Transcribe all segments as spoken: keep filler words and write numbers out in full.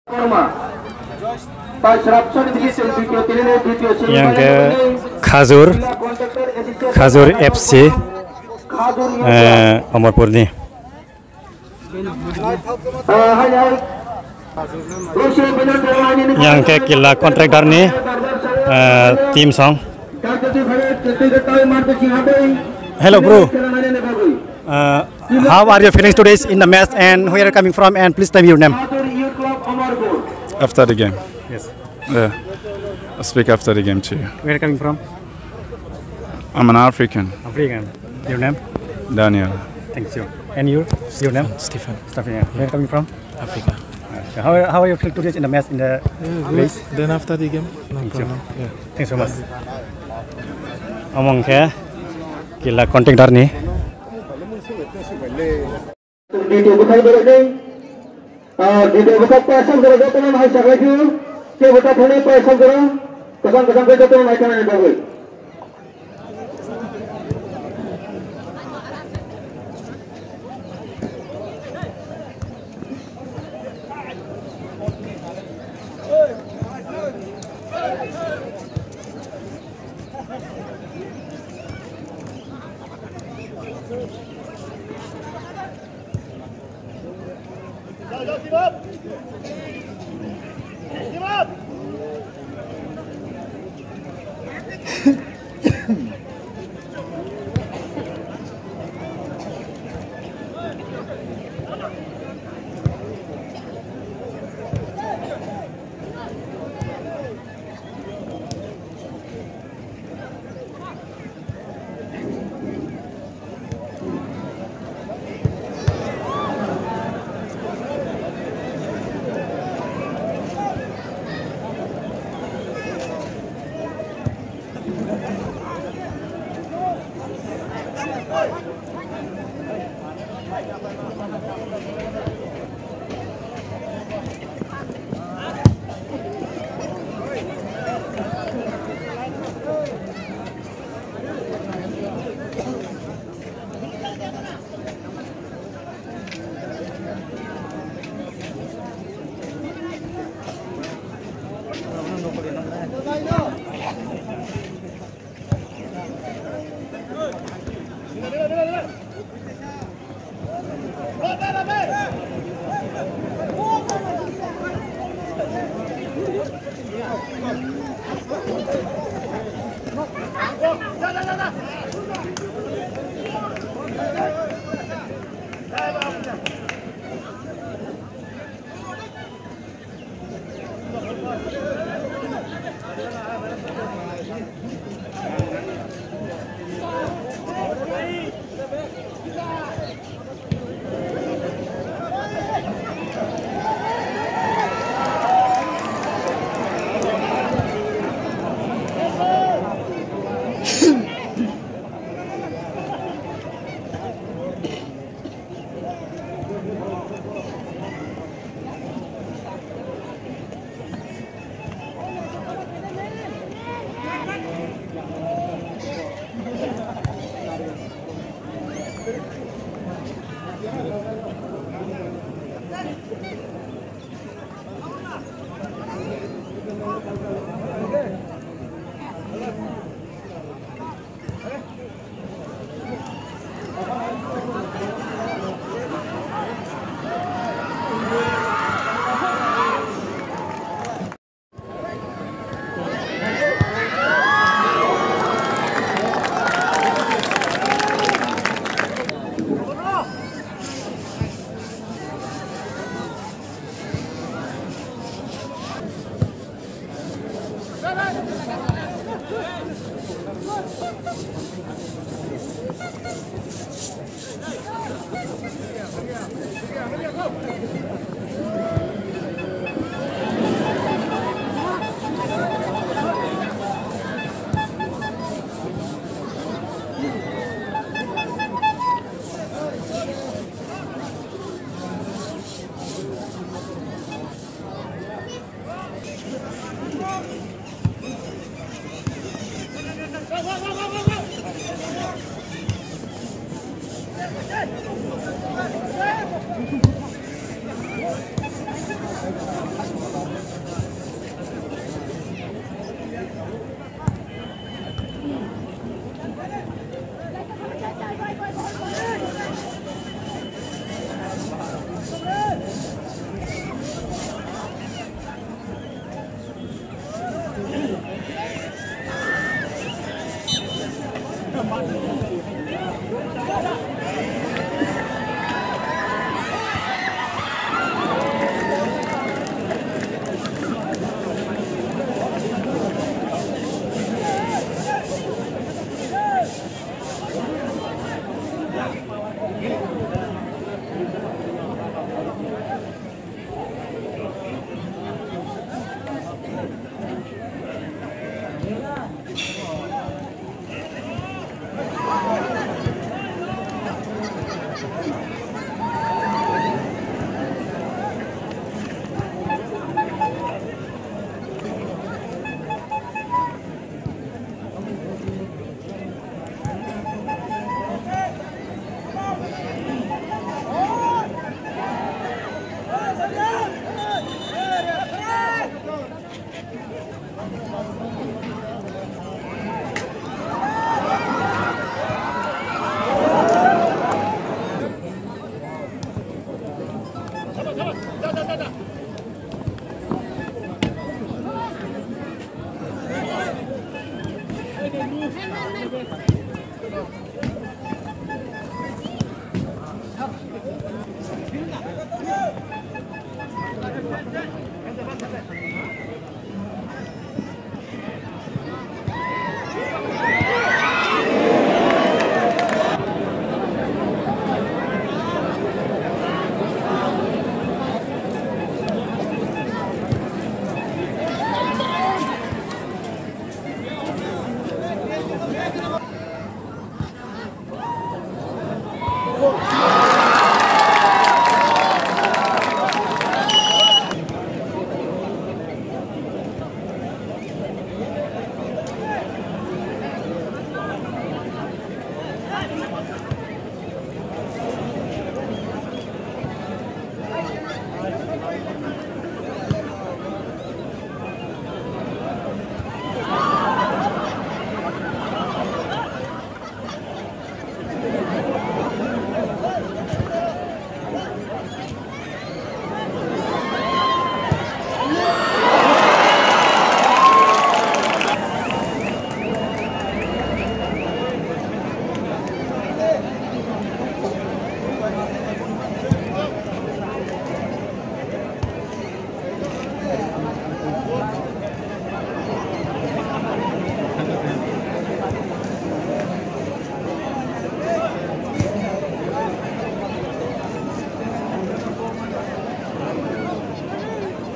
Yang ke Khajur, Khajur F C, eh, Amarpur ni. Yang ke Killa contractor ni, eh, team song. Hello, bro. Uh, how are your feelings today in the match, and where you are coming from, and please tell me your name? After the game. Yes. Yeah. I speak after the game to you. Where are you coming from? I'm an African. African. Your name? Daniel. Thank you. And you? Your name? Stephen. Stephen. Yeah. Where are you coming from? Africa. Okay. How, how are you feel today in the match in the Yeah, good. place? Then after the game, no Thank you. problem. Yeah. Thanks so much. Omo hwnkhe Killa contractor ni. Dito bwkhak dorok ni, ah, dito bwkhak paisok dorok jotono hai saklai phio, ke bwkhak thani paisok dorok, kwchang kwchang khe jotono nai thani bagwi.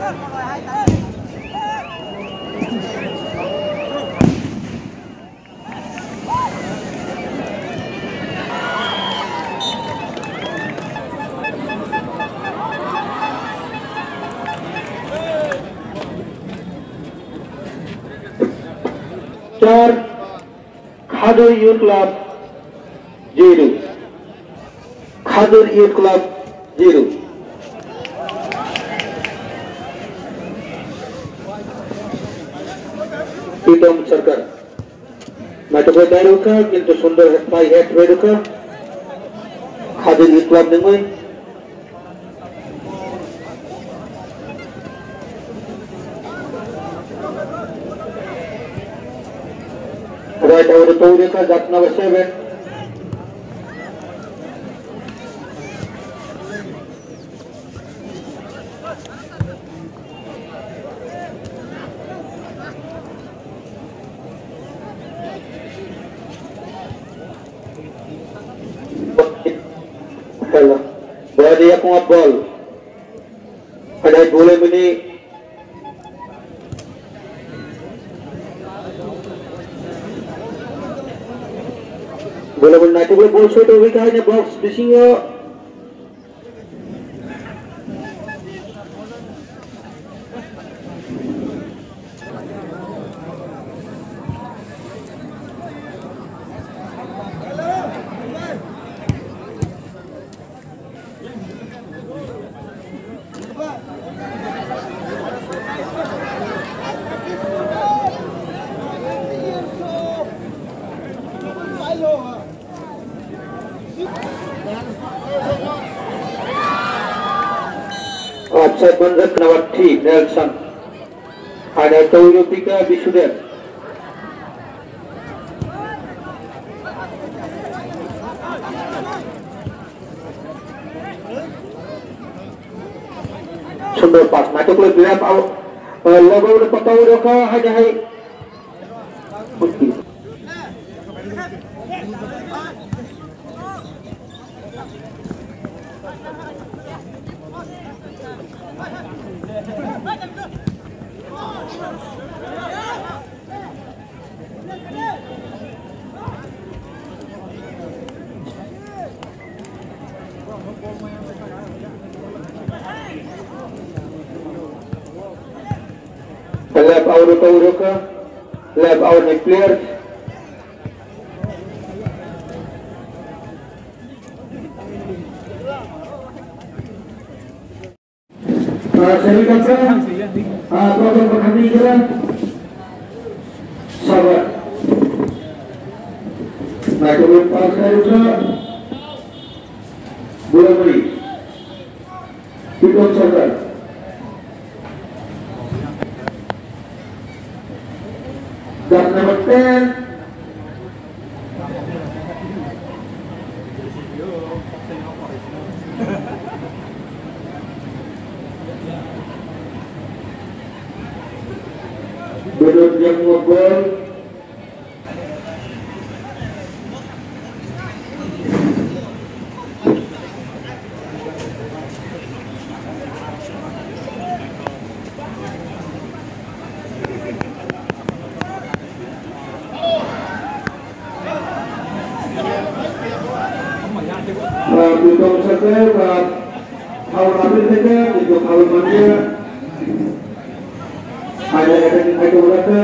Char, Khadur Youth Club zero. Khadur Youth Club zero. Pritom Sarkar. Naitugwi dai rwkha, kintu sundor head, fly head rwi rwkha. Khadur Youth Club nungwi. Right away, Paurika, Jatnagar seven. Hello. Boy, dia kuma ball. Ada boleh mini. Boleh mini, nanti boleh ball shoot, boleh kaya box, bisingo. Offside manjak number three, Nelson. Ada Toyopika Bisudev. Sundor pass, naitugwi player out. Eh, logo udah patau udah ke, hai, hai. Left out, out, out, left out ni player. Ah, semi kapten, ah, Proton Pathakni kira. Sabar. Naitugwi pass khairokha. Bulamuri. Pritom Sarkar. Jersey number ten. Bedot yang ngobol. Pritom Sarkar, ah, foul appeal theke, kintu foul manya. Hanya kata kita kata.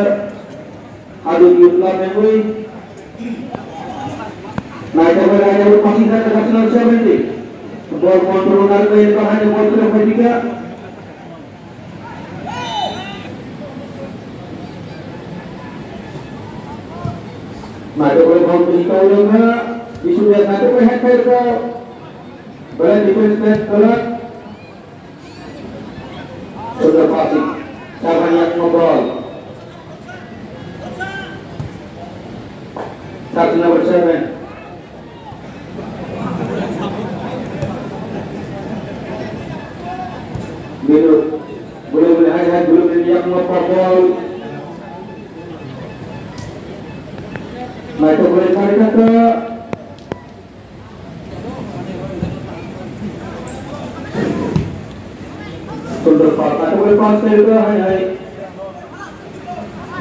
Adu yutla memory. Naitugwi, naitugwi, passing kha, passing kha, seventy. Ball control kha, bahai ball kha, phai dikha. Naitugwi, ball kha, Bisudev, naitugwi, head kha, ball defense, ball. Sudah pasti. Siapa yang ngobrol? Jersey number seven. Biru. Boleh, boleh, hai, hai, boleh, boleh, yang ngobrol. Naitugwi, tarik, tarik. Sundar Pal, kaitokmani pass khe rwkha hai hai.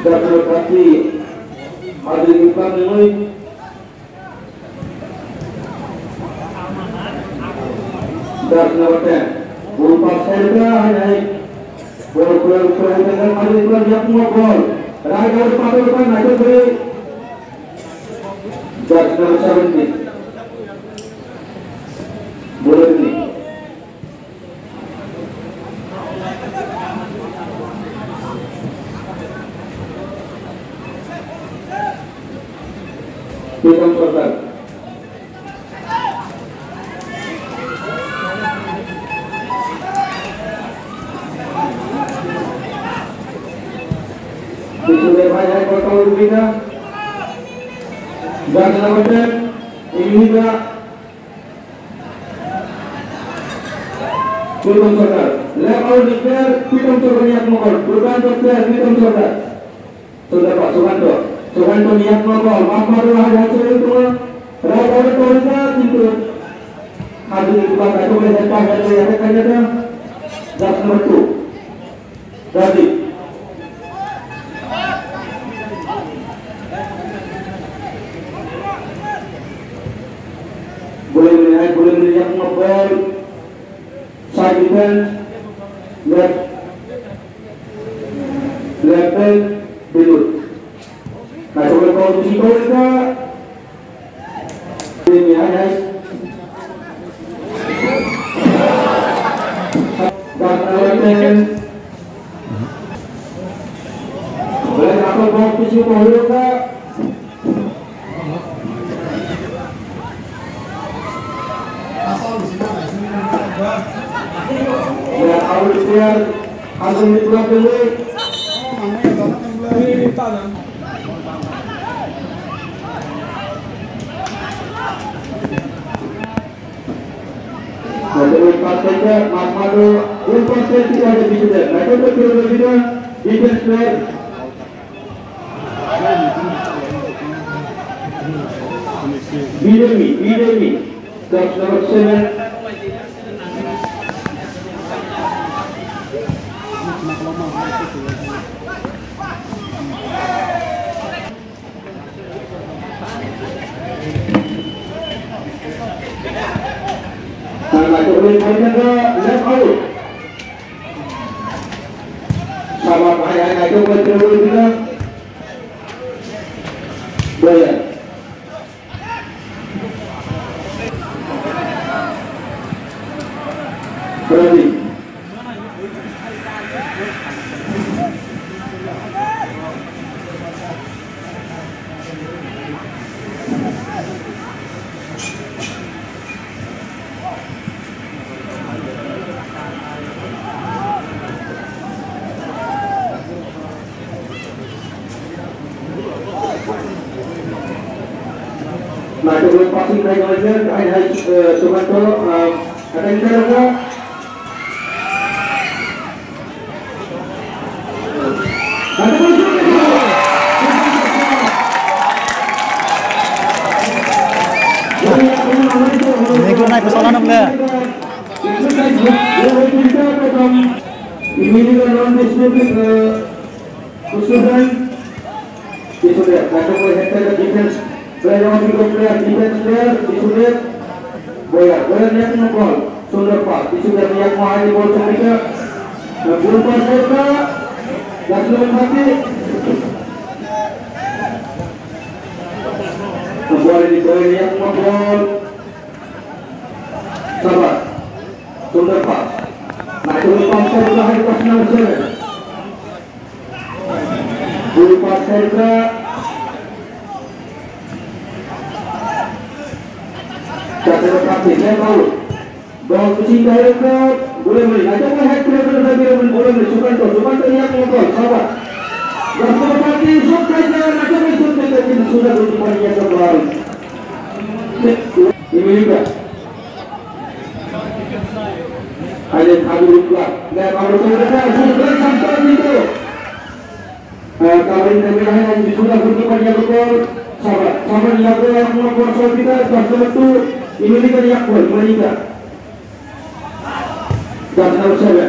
Jackson Bhatti, Madri Bukam nungwi. Jackson Bhatti, ball pass khe rwkha hai hai. Ball, ball, ball, Madri Bukam yakmo ball. Right out pass rwkha, naitokmani. Jackson seventeen. Ball ni. Pritam Sarkar. Bisu de bhai hai kotong rubika. Jagna bate, Imida. Pritam Sarkar. Left out ni player Pritam Sarkar ni yakmo ball. Durbanto player Pritam Sarkar. Sundar Pal, Sukanto. Sukanto ni yakmo ball. Map madu hai hai suri tuma. Right out ni torika kintu. Hadu ni tukang kaitokmani head pass, head pass, head pass, head pass. Just number two. Rajiv. Boleh melihat, boleh melihat ball. Side defense. Left. Left back. Bilut. Nah, coba kau di situ juga. Ini hai hai. Boleh apa ball di situ juga. Ya, out player, Azam Mitwa Kewei. Naitugwi pass khaikha, Mahmado, ball pass khe, tei abo bisingo naitugwi field o defense player. Bidemi, Bidemi, jersey number seven. Left out. Sama bahaya naitugwi twi wngkha. Boya. Rabi. Naitugwi passing khai kalaijak, hai hai, eh, Sukanto, eh, attack khe rwkha. Niko nai ko sala nung le. Ini kan non district, eh, Kusudan, Bisudev, naitugwi head to head defense, player of the player, defense player, Bisudev, Boya, Boya ni yakung ball, Sundar Pal, Bisudev ni yakung hai ball chongkha, ball pass khaikha, Jasmine Bhatti, Boya ni, Boya ni yakung ball, Sabar, Sundar Pal, naitugwi pass khaikha, hai pass number seven. Ball pass khaikha. Jackson Bhatti, left out. Ball pushing khaikha. Boleh boleh. Naitugwi head to head, boleh boleh. Sukanto, Sukanto yang ngobrol, sabar. Jackson Bhatti, shoot khaikha. Naitugwi shoot khaikha. Kintu sudah goalkeeper yang kembali. Ini juga. Hanya satu dua. Left out, Sukanto, shoot khaikha. Sampai itu. Eh, Kabin Kabin hai hai, Jisuda Gurtu Panya Gopol, Sabar, Sabar Yago, Yago, Gopol Solpita, Jasna Batu, Imilika Yakpol, Malika. Jasna Usebe.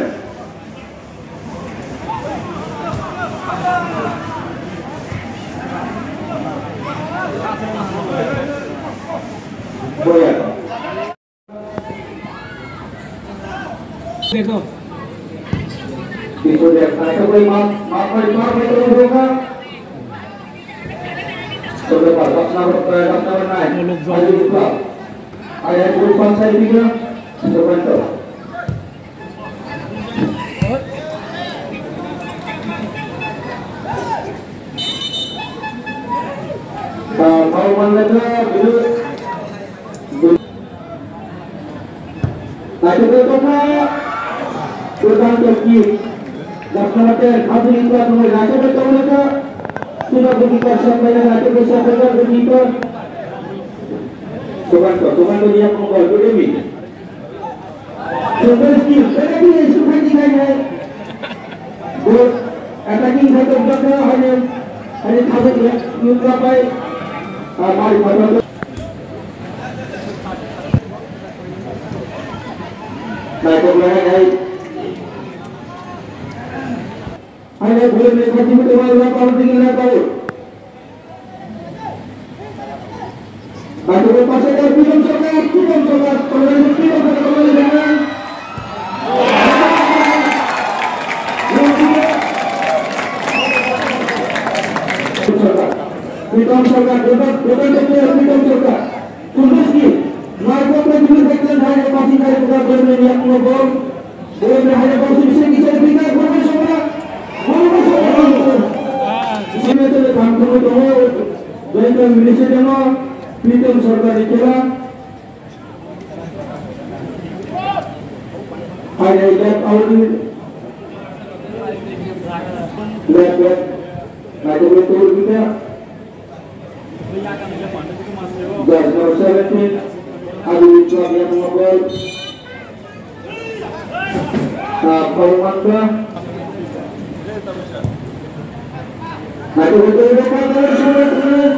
Iko. Iko dia, kata kau maaf, maaf, maaf, maaf, maaf, maaf, maaf. Sudah, Pak, Pak, sabar, Pak, sabar, naik. Muluk jong. Ayo, Pak. Ayo, Pak, saya tiga. Sudah, Pak. Ah, mau mana ke? Dulu. Naitugwi tongma, kwtal tongki. Jasna mate, khajini tla tongwi naitugwi tongma kha. Suna buki kar sampai na naitugwi sampai na buki kar. Tukan to, tukan to dia kong kol, good evening. Super skill, berarti yang super tiga ya. Good. Attacking side of the hanya, hanya tabuk ya. Yung kapay, ah, mari patah. Naikok naik, naik. Hanya boleh naik, hati betul, naik, naik, naik, naik. Naitugwi pasai kha Pritom Sarkar, Pritom Sarkar, Pritom Sarkar, Pritom Sarkar, Pritom Sarkar. Pritom Sarkar, Pritom, Pritom Sarkar, Pritom Sarkar. Sundar Singh, naitugwi Pritom Sarkar, Pritom Sarkar, Pritom Sarkar. Sini tele kam kunu tongo, join kam ministry tongo, Pritom Sarkar ni kela. Hai, hai, left out ni. Left, left. Hai, tu, tu, tu, tu. Jersey number seventeen, Adi Wiswa yang mobile. Ah, Paul Mangka. Nah, itu betul, betul, betul, betul, betul.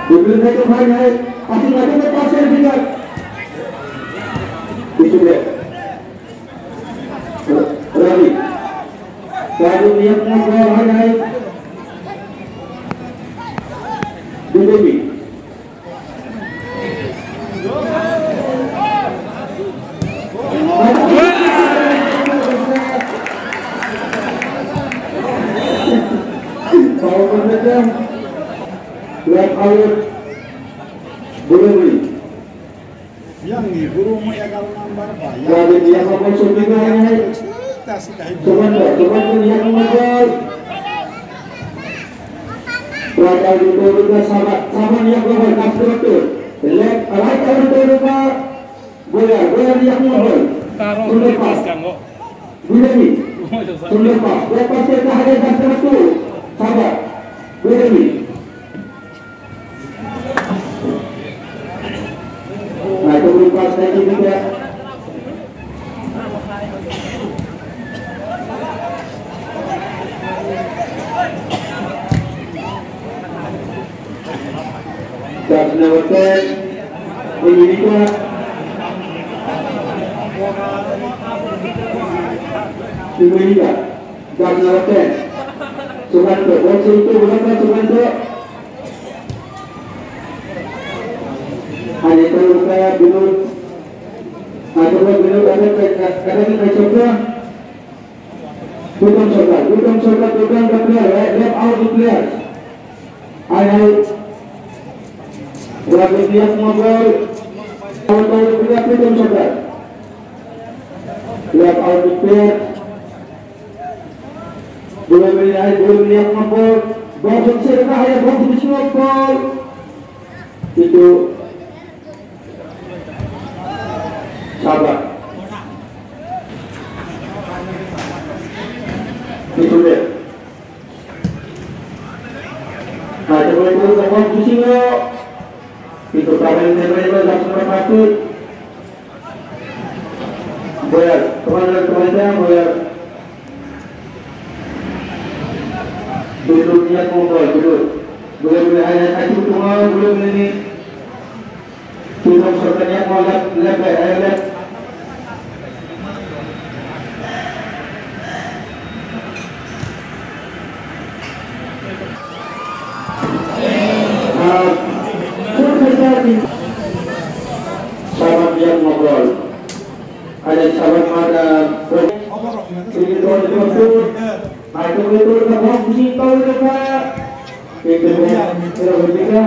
Diberi satu, hai, hai. Pasti nggak ada, pasti ada juga. Itu dia. Rabi. Rabi niat mo gol hai hai. Dudemi. Power. Left out. Dudemi. Yang ni guru mo egaroh number ba. Yang ni yang mo sumbi ko hai hai. Suman ko, suman ko yang mo gol. Right out to Rupa Sabat, Sabat yang mo gol, kas to. Left, right out to Rupa Boyar, Boyar yang mo gol. Taro, suman ko. Kas kanggo. Bujani. Suman ko. Left pass, left pass ke kahage kas to. Sabat. Bujani. Nah, tunggu pas lagi juga. Das number ten, Dominica. Dominica. Jaga ten. Sumanto, bol seitu, Sumanto, Sumanto. Hanya terluka dulu. Atau dulu ada ada kita coba. Pritom Sarkar, Pritom Sarkar, Pritom Sarkar, left, left out the player. Hai hai. Left, left, left, left, left, Pritom Sarkar. Left out the player. Boleh melihat, boleh melihat mampu. Box sisi ke bawah ya, box sisi mampu. Itu. Sabar. Itu dia. Nah, coba itu box sisi lo. Itu tarik, tarik, tarik, langsung lepas tuh. Boyar, teman-teman, teman-teman, Boyar. Dulu niat mau Boyar, dulu. Boleh, boleh, ayah, ayah, itu mau, boleh, boleh, ni. Kita serta niat mau, lep, lep, lep, lep. Saban yang mobol. Ada saban mana? Ini tuan itu. Naitugwi tongkha bom bising tongkha. Tengkha bom tongkha.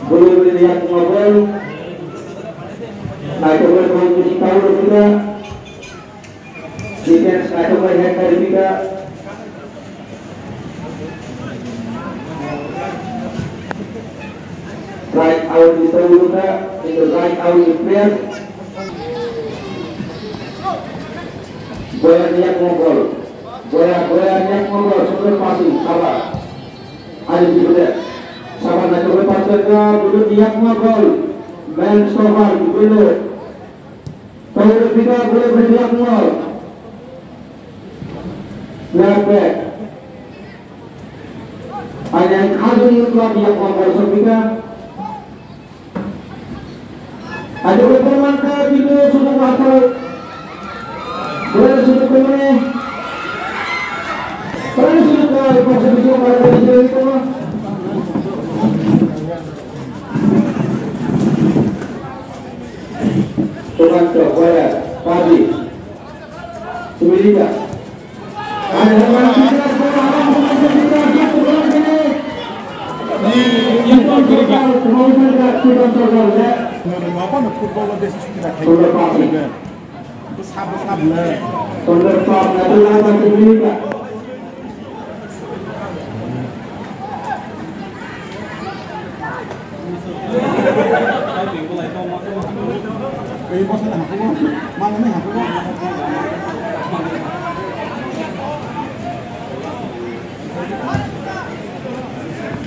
Bulu bulu yang mobol. Naitugwi bom bising tongkha. Defense naitugwi head tongkha. Right out ni tong luka, itu right out ni player. Boya niak mo gol. Boya, boya niak mo gol, super passing, sabar. Ari di bule. Sabar na coba pass ka, bulu niak mo gol. Man sabar, bulu. Tong luka, bulu niak mo. Niak back. Ani ang khajui wngkha biya kok borok sokpika. Ani wngkha mankha bibo sudu mathai. Borok sudu kumani. Borok sudu kumani, borok sudu kumani, borok sudu kumani. Tuman to, waya, padi. Sumilika.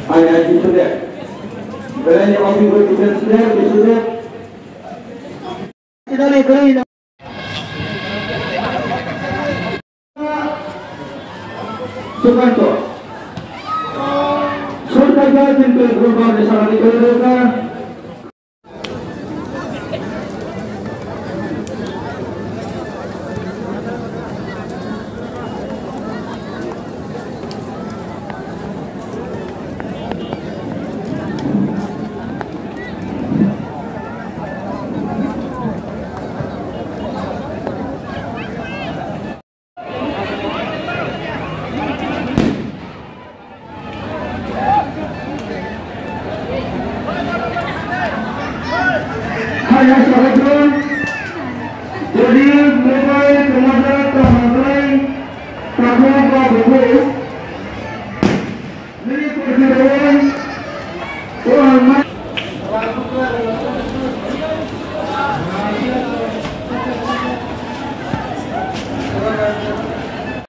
Hai, hai, gitu deh. Belai ni office work kita sudah, kita sudah. Sukanto. Sorkar ba jin pe gurba de sarani kore doka. Hai, hai, sabaitro. Jodi mobile kwmajak kaham khlai, takhuk ba bukhuk,